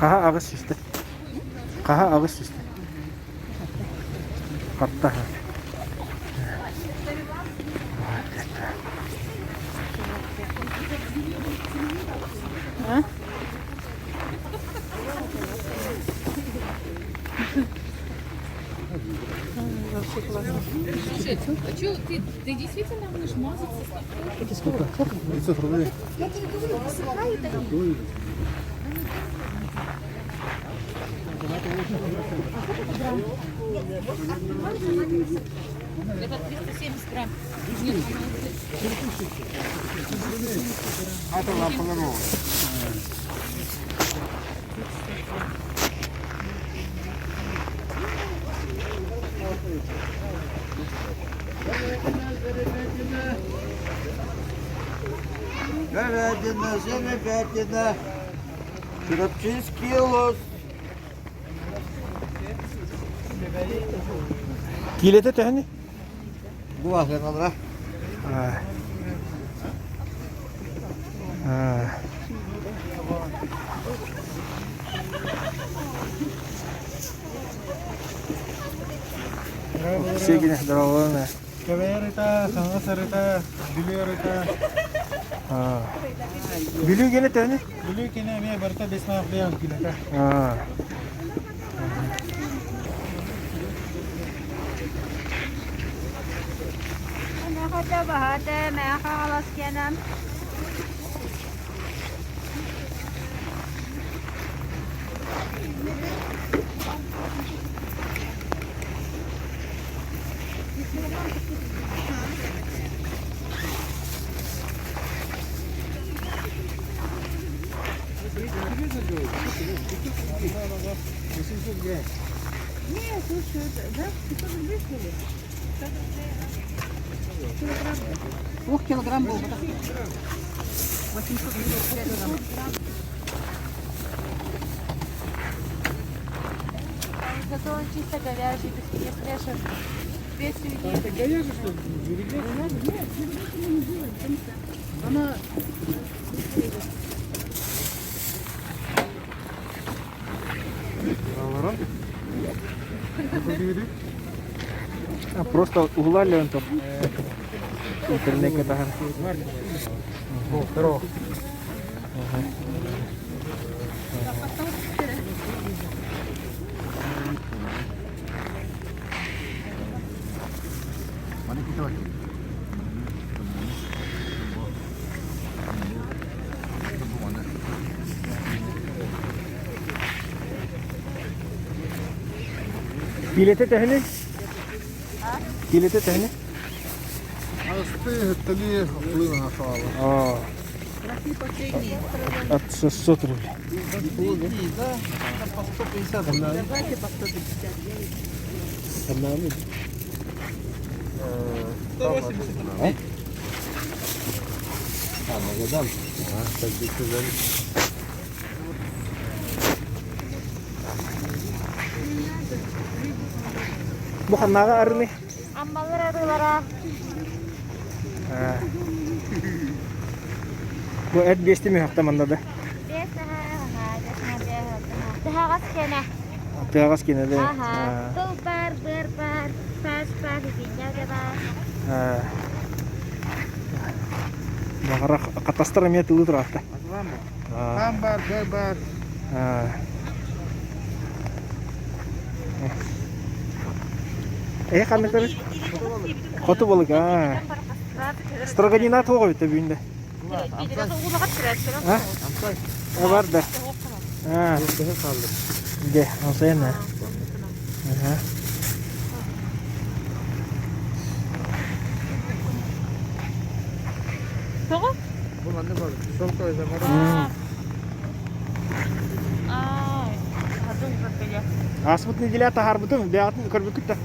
Хаһа аҕыс сүүстэ. Хаһа аҕыс сүүстэ. Хатта. Слушай, а что, ты, ты действительно будешь мазаться с Сколько? 500 рублей. Это 370 грамм. Говядина, сыропятина, Чурапчинский лос. Киилэтэ төһөнүй? Бу ахыналара. Сегине здоровалана. Кэбээрита, саҥа сарыта, Бүлүү арыта. Бүлүү гене төһөнүй? Бүлүү кини эмиэ барыта бес маах бэйэм килэтэ. Мехата баһата меха аласкенам. Двух килограмм был. Зато он чисто говяжий, без не смешан. Без свинины. Это говяжий, что ли? Нет, не делаем, потому что она А просто углали он там. Интернетке таһан. Здорово. Киилэтэ төһөнүй? Киилэтэ төһөнүй? Асты тали плына хавала. А. От 600 рублей. Да, по 150. Давайте по 150. 180. А, Магадан. А, так бы сказали. Бу ханнаҕа арыный? Аммалар арыылара. Бу эт биэсти мүһэхтэ манна да. Бес Тыһаҕас кэнэ. Тыаҕас кэнэ да. Аха. Тыл бар, быар бар, таас бар, итиннэ да бар. Баҕара хатастар эмиэ тылы тураатта. Там бар, быар бар. Э ханныктары? Хоту балык, аа. Строганина туох эбит бүгүн А? Бар да. А. Де, амсайын Ага. Тоҕо? Бу манна бар. Шелковый заморозка. Ай, хадын Ааспыт неделя таһаарбытым, бэйэҕитин көрбүккүт да.